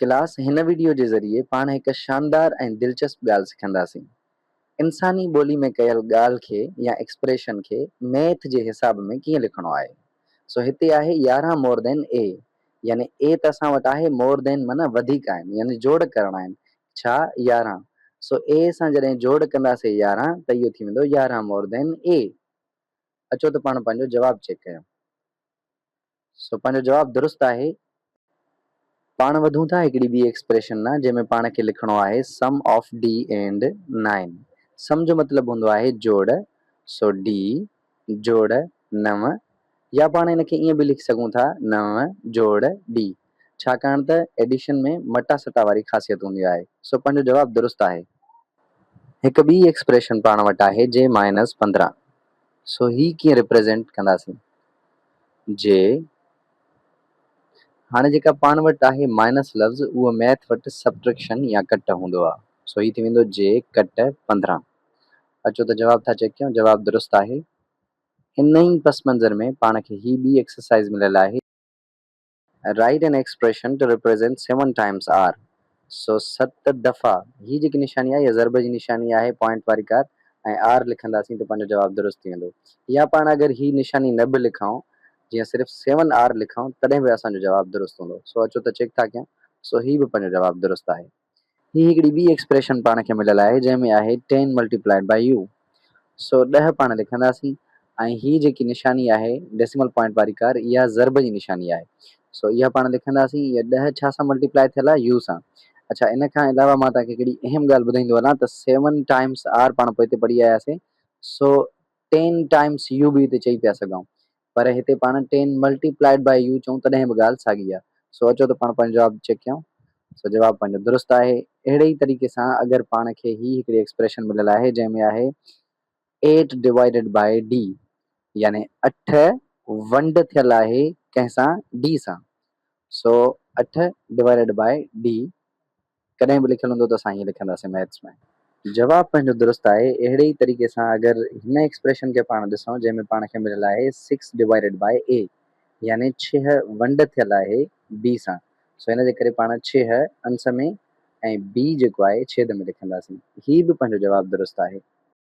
Class هن video جي ذريعي پاڻ هڪ شاندار ۽ دلچسپ ڳالهه سکنداسين. انساني ٻولي ۾ ڪيل ڳالهه کي يا ايڪسپريشن کي ميٿ جي حساب ۾ ڪيئن لکڻو آهي. سو هتي آهي 11 مور دين اي يعني اي ته اسان وٽ آهي مور دين معنيٰ وڌيڪ آهن يعني جوڙ ڪرڻا آهن ڇا 11 سو اي سان جڏهن جوڙ ڪنداسين 11 ته اهو ٿي ويندو 11 مور دين اي. اچو ته پاڻ پنهنجو جواب چيڪ ڪيون. سو پنهنجو جواب درست آهي. پاڻ وڌون ٿا هڪڙي ٻي ايڪسپريشن ڏانهن جنهن ۾ پاڻ کي لکڻو آهي sum of D and nine. Sum جو مطلب هوندو آهي جوڙ سو ڊي جوڙ نو يا پاڻ ان کي ائين به لکي سگهون ٿا نو جوڙ ڊي ڇاڪاڻ ته ايڊيشن ۾ مٽا سٽا واري خاصيت هوندي آهي سو پنهنجو جواب درست آهي. هڪ ٻي ايڪسپريشن پاڻ وٽ آهي جي مائنس 15 سو هي ڪيئن ريپريزينٽ ڪنداسين جي هاڻي جيڪا پاڻ وٽ آهي مائنس لفظ اهو ميٿ وٽ سبٽريڪشن يا ڪٽ هوندو آهي سو هي ٿي ويندو جي ڪٽ 15 اچو ته جواب ٿا چيڪ ڪيون جواب درست آهي ان ئي پس منظر ۾ پاڻ کي هي ٻي ايڪسرسائز مليل آهي. Write an expression to represent seven times R سو ست دفعا هي جيڪي نشاني آهي اها ضرب جي نشاني آهي پوائنٽ واري ڪار ۽ آر لکنداسين ته پنهنجو جواب درست ٿي ويندو يا پاڻ اگر هي نشاني نه به لکون جيئن صرف سيون آر لکون تڏهن به اسان جو جواب درست هوندو سو اچو ته چيڪ ٿا ڪيون سو هي به پنهنجو جواب درست آهي. هي هڪڙي ٻي ايڪسپريشن پاڻ کي مليل آهي جنهن ۾ آهي ٽين ملٽيپلائيڊ باء يو سو 10 پاڻ لکنداسين ۽ هي جيڪي نشاني آهي ڊيسيمل پوائنٽ واري ڪار اها ضرب جي نشاني آهي سو اها پاڻ لکنداسين اها 10 ڇا سان ملٽيپلائي ٿيل آهي يو سان اڇا ان کان علاوه مان توهان کي هڪڙي اهم ڳالهه ٻڌائيندو هلان ته سيون ٽائمس آر پاڻ پوئتي پڙهي آياسين سو ٽين ٽائمس يو به هتي چئي پيا سگهون پر هتي پاڻ ٽين ملٽيپلائيڊ باء يو چئون تڏهن به ڳالهه ساڳي آهي سو اچو ته پاڻ پنهنجو جواب چيڪ ڪيون سو جواب پنهنجو درست آهي اهڙي ئي طريقي سان اگر پاڻ کي هي هڪڙي ايڪسپريشن مليل آهي جنهن ۾ آهي ايٽ ڊوائيڊيڊ باء ڊي يعني اٺ ونڊ ٿيل آهي ڪنهن سان ڊي سان سو اٺ ڊوائيڊيڊ باء ڊي ڪڏهن به لکيل هوندو ته اسان ائين لکنداسين ميٿس ۾. جواب پنهنجو درست آهي. اهڙي ئي طريقي سان اگر هن ايڪسپريشن کي پاڻ ڏسون جنهن ۾ پاڻ کي مليل آهي سڪس ڊوائيڊيڊ باء اي يعني ڇهه ونڊ ٿيل آهي بي سان سو ان جي ڪري پاڻ ڇهه انس ۾ ۽ بي جيڪو آهي ڇيد ۾ لکنداسين. هي به پنهنجو جواب درست آهي.